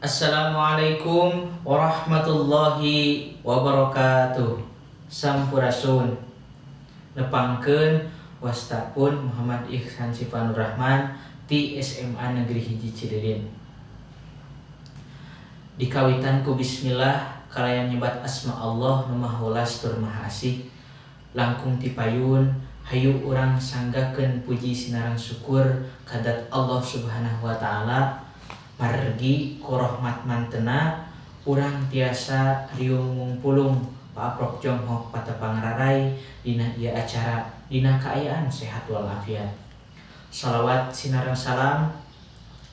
Assalamualaikum warahmatullahi wabarakatuh. Sampurasun. Nepangkeun, wasta pun Muhammad Ihsan Sifanur Rahman ti SMA Negeri 1 Cililin. Dikawitan ku bismillah kalayan nyebat asma Allah nu Maha Welas tur Maha Asih. Langkung ti payun, hayu urang sanggakeun puji sinareng syukur ka Dzat Allah Subhanahu wa Ta'ala, margi ku rahmat mantena urang tiasa riung mungpulung, paaprok jonghok, patepang raray dina ieu acara dina kaayaan sehat walafiat. Salawat sinareng salam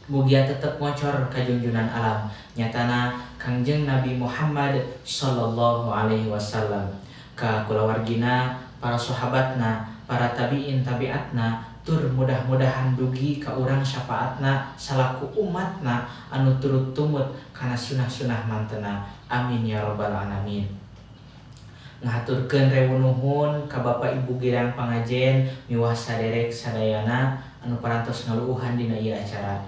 mugia tetep ngocor ka junjunan alam, nyatana Kangjeng Nabi Muhammad sallallahu alaihi wasallam, ka kulawargina, para sahabatna, para tabiin tabiatna, tur mudah-mudahan dugi ka urang syafaatna salaku umatna anu turut tumut kana sunah-sunah mantena. Amin ya robbal alamin. Ngahaturkeun rewu nuhun ka Bapak Ibu Girang Pangajen miwah saderek sadayana anu parantos ngaluuhan dina ieu acara.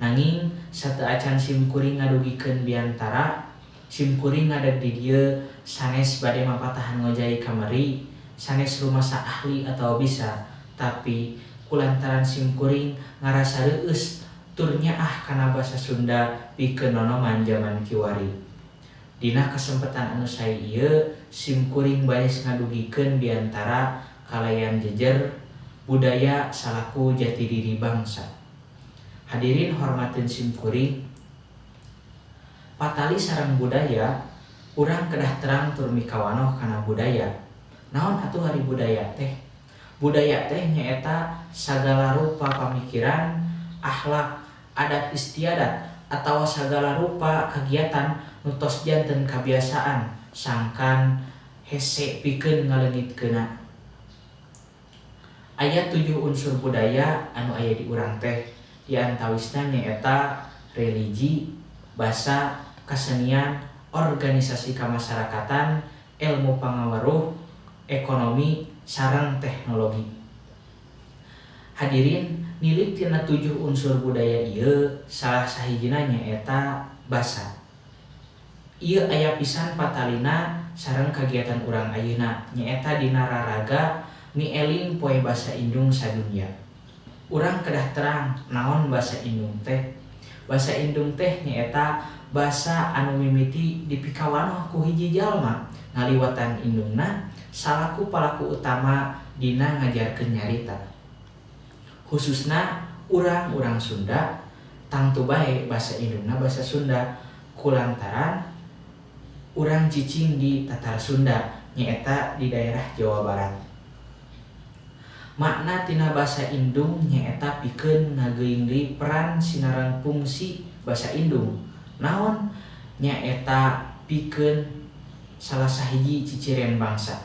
Nanging sateuacan simkuring ngadugikeun biantara, simkuring ngadeg di dieu sanes bade mapatahan ngojay kamari, sanes rumasa ahli atau bisa, tapi kulantaran simkuring ngarasa reueus tur nyaah kana basa Sunda pikeun nonoman jaman kiwari. Dina kesempatan anu sae ieu, simkuring baris ngadugikeun biantara kalayan jejer budaya salaku jati diri bangsa. Hadirin, hormateun simkuring, patali sareng budaya, urang kedah terang tur mikawanoh kana budaya. Naon atuh ari budaya teh? Budaya teh nyaeta sagala rupa pamikiran, akhlak, adat istiadat, atawa sagala rupa kagiatan nu tos janten kabiasaan sangkan hese pikeun ngaleungitkeunna. Aya tujuh unsur budaya anu aya di urang teh, di antawisna nyaeta religi, basa, kasenian, organisasi kamasyarakatan, ilmu pangaweruh, ekonomi, sareng teknologi. Hadirin, nilik tina tujuh unsur budaya ieu, salah sahijina nyaeta basa. Ieu aya pisan patalina sareng kagiatan urang ayeuna, nyaeta dina raraga mieling Poe Basa Indung Sadunya. Urang kedah terang naon basa indung teh. Basa indung teh nyaeta basa anu mimiti dipikawanoh ku hiji jalma ngaliwatan indungna salaku palaku utama dina ngajarkeun nyarita. Khususna urang-urang Sunda, tangtu bae basa indungna basa Sunda kulantaran urang cicing di Tatar Sunda, nyaeta di daerah Jawa Barat. Makna tina basa indung nyaeta pikeun ngageuing deui peran sinareng fungsi basa indung. Naon? Nyaeta pikeun salah sahiji ciciren bangsa.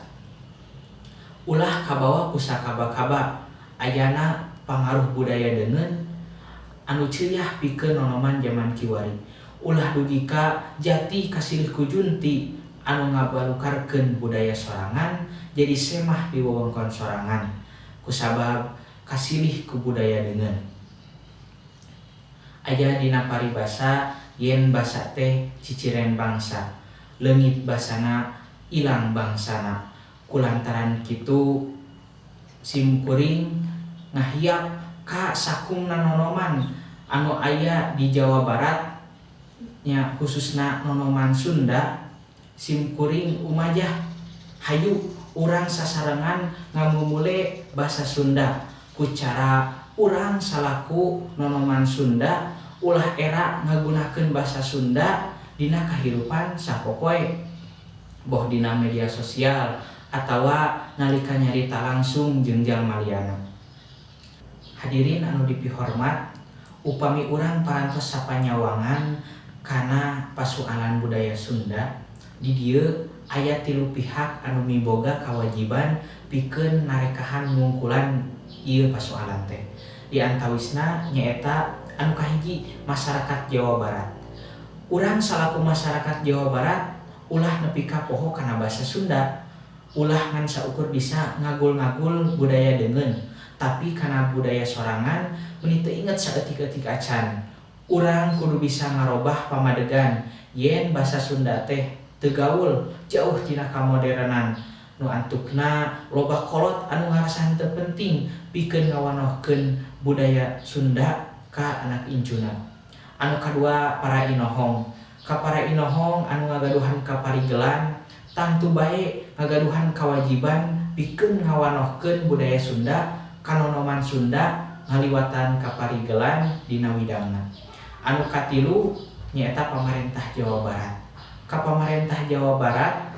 Ulah kabawa ku sakaba-kaba ayana pangaruh budaya deungeun anu ceuah pikeun nonoman jaman kiwari. Ulah dugi ka jati kasilih ku junti anu ngabalukarkeun budaya sorangan jadi semah di wewengkon sorangan kusabab kasilih ku budaya deungeun. Aya dina paribasa yen basa teh ciciren bangsa, leungit basana ilang bangsana. Kulantaran kitu, simkuring ngahiap ka sakumna nonoman anu aya di Jawa Barat nya, khususna nonoman Sunda. Simkuring umajah, hayu urang sasarengan ngamumule basa Sunda ku cara urang salaku nonoman Sunda ulah era ngagunakeun basa Sunda dina kahirupan sapopoe, boh dina media sosial atawa nalika nyarita langsung jeung jalma liana. Hadirin anu dipihormat, upami urang parantos sapanyawangan kana pasualan budaya Sunda, di dieu aya tilu pihak anu miboga kawajiban pikeun narekahan ngungkulan ieu pasualan teh. Di antawisna nyaeta anu kahiji, masyarakat Jawa Barat. Urang salaku masyarakat Jawa Barat ulah nepi ka poho kana basa Sunda, ulah ngan saukur bisa ngagul-ngagul budaya deungeun, tapi kana budaya sorangan meuni teu inget saeutik-eutik acan. Urang kudu bisa ngarobah pamadegan yen basa Sunda teh teu gaul, jauh tina kamodernan, nu antukna loba kolot anu ngarasa henteu penting pikeun ngawanohkeun budaya Sunda ka anak incuna. Anu kadua, para inohong. Ka para inohong anu ngagaduhan kaparigelan, tangtu bae ngagaduhan kawajiban pikeun ngawanohkeun budaya Sunda, kanonoman Sunda ngaliwatan kaparigelan dina widangna. Anu katilu nyaeta pamarentah Jawa Barat. Ka pamarentah Jawa Barat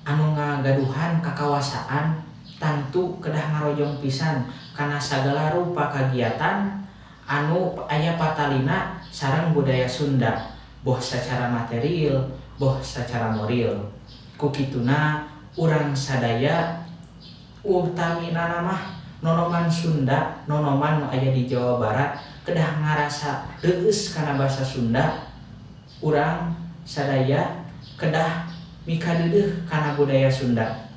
anu ngagaduhan kakawasaan, tangtu kedah ngarojong pisan kana sagala rupa kagiatan anu aya patalina sareng budaya Sunda, boh secara material boh secara moral. Ku kituna urang sadaya, utamina mah nonoman Sunda, nonoman nu aya di Jawa Barat, kedah ngarasa reueus kana basa Sunda. Urang sadaya kedah mikadeudeuh kana budaya Sunda,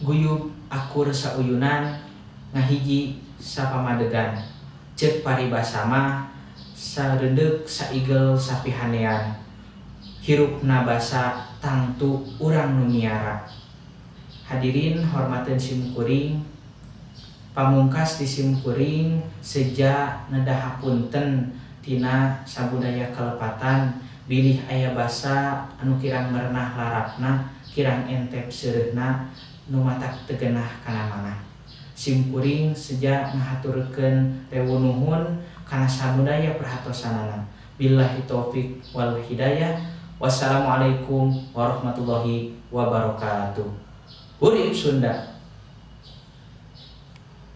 guyub akur sauyunan, ngahiji sapamadegan. Ceuk paribasa mah, sareundeuk saigel sapihanean. Hirupna basa tangtu urang nu miara. Hadirin, hormateun simkuring. Pamungkas di simkuring seja nedah hapunten tina sabudaya kalepatan, bilih aya basa anu kirang merenah larapna, kirang entep seureuhna, nu matak teu genah kana manah. Simkuring seja ngahaturkeun rewu nuhun kana sabudaya perhatosanana. Billahi taufik wal hidayah. Wassalamualaikum warahmatullahi wabarakatuh. Urip Sunda.